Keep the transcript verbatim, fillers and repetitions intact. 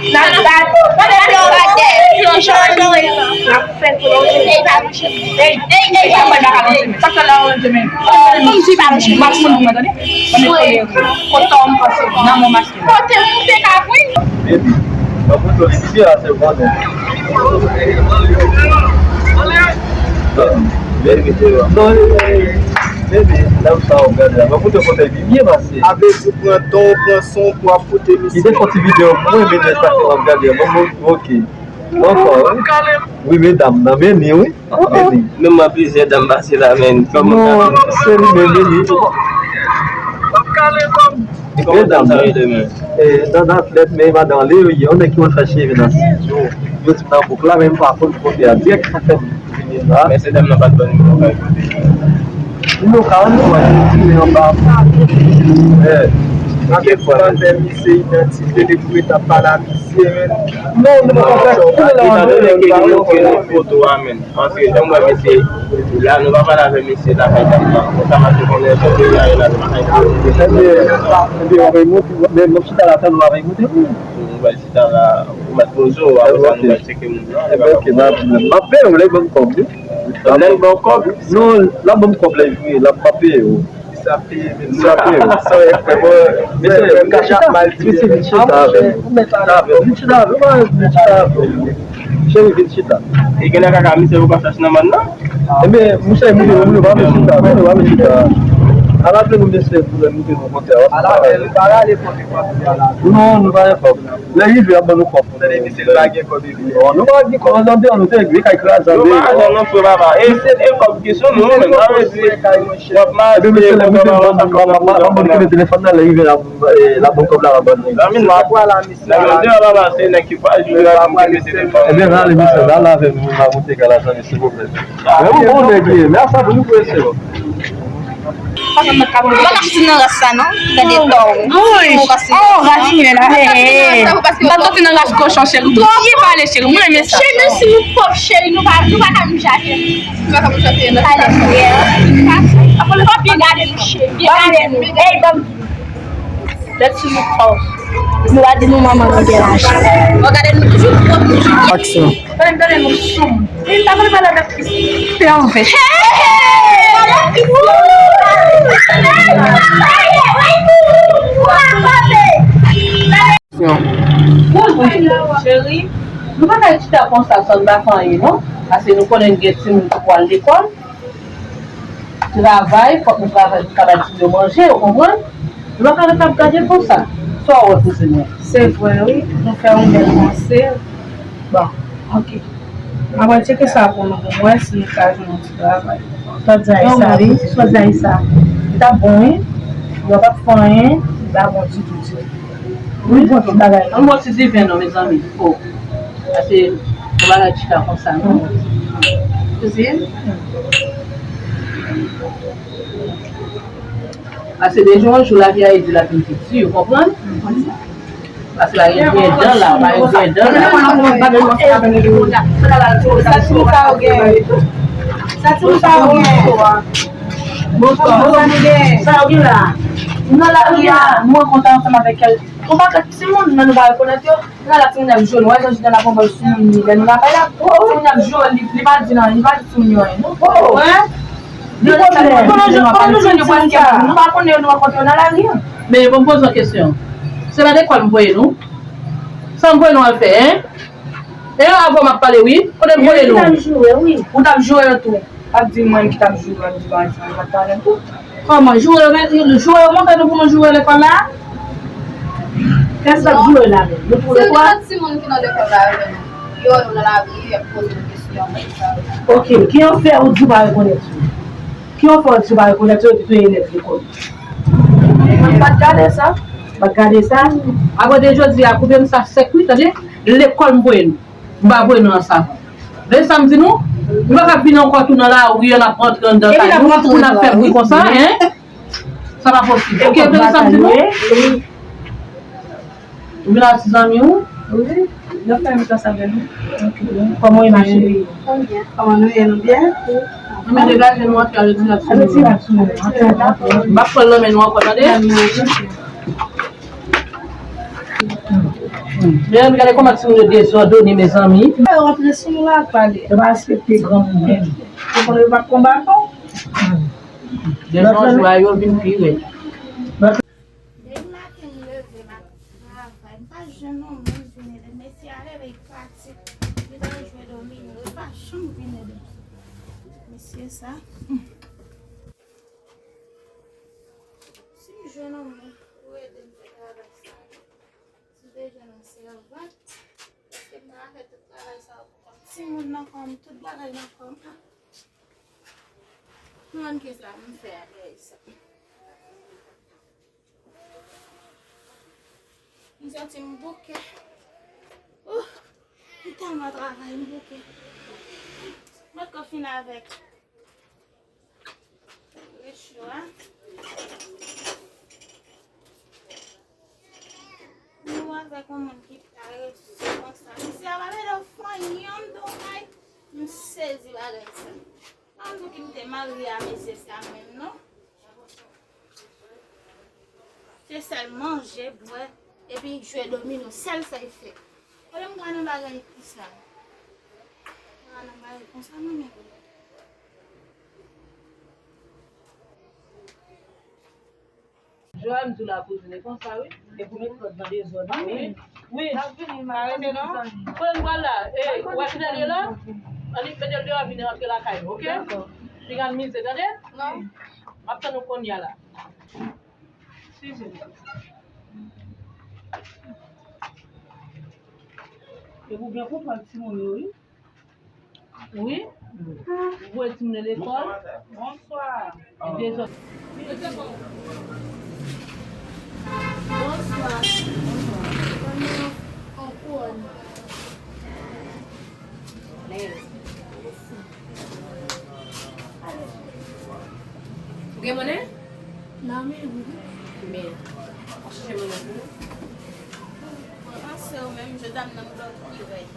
N ap bat. N ap fè kolonje. N ap fè kolonje. Ey, ey, ey, ey, pa mwen, pa mwen. Sa k fè la, mwen, demen? Kòmsi pa mwen. M ap konn mwen, tande? Mwen, mwen, kontan m pase nan mwen maske. Kote m te ka pran? Baby, mwen kontan li byen ase bon. Baby, non, baby, dam sa w ap gade la. Mwen kontan kontan li byen pase. A vle di pran ton, pran son pou ap koute misye. Li te fè yon ti videyo pou mwen, men lè sa ke w ap gade. Bon, bon, ok. Ankò, wi. Wi, medam nan, men li, wi. Men li. Menm mwen plizyè dam pase la, men kòman w ka fè? Non, se li menm, men li. Medam, eh, nan, nan atlèt, men madan li, wi, yon nèg ki konn fè cheve nan estidyo. Yo di m nan bouk la, men m pa konn kote a. Dirèk sa fè m. Men se dam nan pa t ban nimewo kay kote. Nimewo kay an, nou wè li anba. Apre ti pa fè misye idantite, li pou ret ap pale a misye, men. Non, nou pa fè kounye la, nou foto a, men. Paske jan m wè mesye la, nou pa pale avè mesye lakay dam nan. Konsa, m ap di konnen se peyi a ye la, nou pa ka di. Ebyen, ebyen, w ap monte, men, men chita la, tann w ap monte. Nou pral chita la, ou mèt poze w, apre sa, nou pral tcheke moun nan. Ebyen, ok, pa gen pwoblèm. M ap peye w, lè ban m kòb, wi. Lè l ban w kòb? Non, l ap ban m kòb, lè l vini, l ap, m ap peye w. Sa peye, men sa peye. Sa e frè, bon, mesye, m ka chita, mesye, vin chita avè m. Chita avè m, vin chita avè m, vin chita avè m. Cheri, vin chita. E genlè kaka misye ou pa chache nan mòn nan? Ebyen, monchè, moun yo, moun yo pa vle chita, moun yo pa vle chita. Ala vle nou mesye, pou nou te nou kontè. Ala vle nou pa rale kòb li pa vle ala. Non, nou pa gen kòb. Lè rive, y ap ban nou kòb. Tande misye, li pa gen kòb epi. Non, nou pa gen kòb, andan deyò, nou te vle kay kraze. Nou pa gen non frè papa. E se e kòb ki sou nou, men sa vle di w ap mache, kòb la pa sa kòb la pou w ap ban nou telefòn nan, lè rive la, e, la ban kòb la, la ban nou. Zanmi m, la, nèg deyò la, la, se nèg ki pa jwe la pou mete telefòn. Ebyen, rale mesye, rale avè nou, nou va monte kay la, zanmi, silvouplè. Men ou bon nèg li ye, men a sa pou nou prese. Ou pa ka soti nan ras sa non. Gade tò ou. Ou pa soti nan ras sa. M pa t soti nan ras kochon, cheri. Ou twò byen pale, cheri. Mwen renmen sa. Cheri, menm si nou pòv, cheri, nou pa, nou pa ka nou chache. Nou pa ka nou chache. Pale, cheri. Apre nou pa byen gade nou, cheri. Byen gade nou. Ey, banm. Lè ti nou pòv. Nou pa di nou manman nou gen lajan. Ou gade nou toujou pwòp, toujou byen. Aksyon. Gade, gade nou soum. E pa vle pale avèk Kris. Fè anvè. Aksyon. Cheri, nou pa ka chita konsa san n pa fè anyen, non. Paske nou konnen n gen timoun ki pral lekòl. Travay, fòk nou travay pou n ka bay timoun yo manje, ou konprann? Nou pa ka ret ap gade konsa. Sa w wè, kouzin mwen? Se vre, wi. Nou fè yon bèl panse. Bon, ok. Mwen pral tcheke sa pou nou, pou mwen si nou ka jwenn yon ti travay. Sòt Zayisa, wi. Sòt Zayisa. Li t ap bon, wi. Yo p ap fè anyen, li pa bon ditou, ditou. Wi, bon, tout bagay. Yon bon ti diven non, mezanmi. O. Paske yon bagay chita konsa, non. Kouzin. Paske de jou an jou, lavi a edi l ap vin pi di, ou konprann? Paske la gen grenn dan la, pa gen grenn dan la. Sa ti moun sa yo gen? Sa ti moun sa yo gen? Bonswa. Sa yo gen la? Nou nan lari a, nou rankontre ansanm avèk kèk, yon pakèt timoun, men nou pa rekonèt yo. Gade la timoun ap jwe, nou wè jan Jida ap anba sou moun li, lè nou lakay la. Timoun ap jwe, li, li pa di nan, li pa di timoun yo anyen, non. Wi. Li konnen, konnen nou jwenn, konnen nou jwenn yo pral kè, nou pa konnen yo, nou rankontre yo nan lari a. Men bon, m poze yon kesyon. Se pa lekòl m voye nou? Sa m voye nou al fè, en? E avan m ap pale, wi. Kote m voye nou? Ou t ap joure yo tou. Ap di mwen ki t ap joure, ap di bagay sa, m pa t pale tou. Kòman? Joure yo, men, joure yo montre nou pou nou joure lekòl la? Kiyès k ap joure la menm? Nou tou lekòl? Se lòt timoun ki nan lekòl la yo menm. Yo wè nou nan lari, y ap poze nou kesyon, bagay sa yo. Ok, ki an fè ou di w pa rekonèt yo? Ki an fè ou di w pa rekonèt yo epi tou elèv lekòl? Mwen pa t gade sa. Pa t gade sa? Apre de jodi a, koupe m sa sèk, wi, tande? Lekòl m voye nou. M pa voye nou nan sa. Tande sa m di nou? Nou pa ka vin ankò tou nan lari a, n ap rantre anndan kay nou, pou n ap fè bri konsa, en? Sa pa posib. Ok, tande sa m di nou? Ou vin ak ti zanmi w? Wi, yo fè yon klas avè nou. Kòman w ye, ma chérie? Kòman nou ye, nou byen? Nou mèt degaje nou antre al retire ak sou nou. M p ap pran nan men nou ankò, tande? Men gade kòman timoun yo dezòdone, mezanmi. Yo rantre sou nou la, pale. Yo pa respekte granmoun menm. Yo konnen yo p ap konbat non. De jou an jou a, yo vin pi rèd. Depi maten m leve, m ap travay. M pa jwenn yon moun vin ede m. Mesye a leve, li pati. Li nan jwe domino. Li pa janm vin ede m. Mesye sa. Si m jwenn yon moun pou ede m fè travay sa. Si m te jwenn yon sèvant, èske m ta fè tout travay sa yo pou kò m? Timoun nan kò m, tout bagay nan kò m. Mwen kisa m fè a dèyè sa. M santi m bouke. Ouh, m tèlman travay, m bouke. Mwen ko fin avèk rech yo a. Nou avèk yon moun ki parese konsa. Misye a pa mete w fann yon bagay. M sezi bagay sa. Ann di w ki m te marye a mesye sa menm, non? Se sèl manje, bwè, epi jwe domino, sèl sa y fè. Olye m ka nan bagay konsa. M ka nan bagay konsa, mwen menm. Joel, m di w la kouzine konsa, wi. E pou met lòt nan dezòd, wi. Wi. N ap vini, m arete, non? Pran bwal la. E, w wè Fidel ye la? Annik mete l deyò, vini rantre lakay nou, oke? Dakò. Piga mize, tande? Non. M ap tann ou kounye a la. Size. E pou byen konprann timoun yo, wi. Wi. Ou voye timoun yo lekòl. Bonswa. Dezòd. Bonswa. Ou gen monnen? Nan men. Men, w ap chèche monnen pou ou? Mwen panse w menm, je dam nan m dòmi rèd.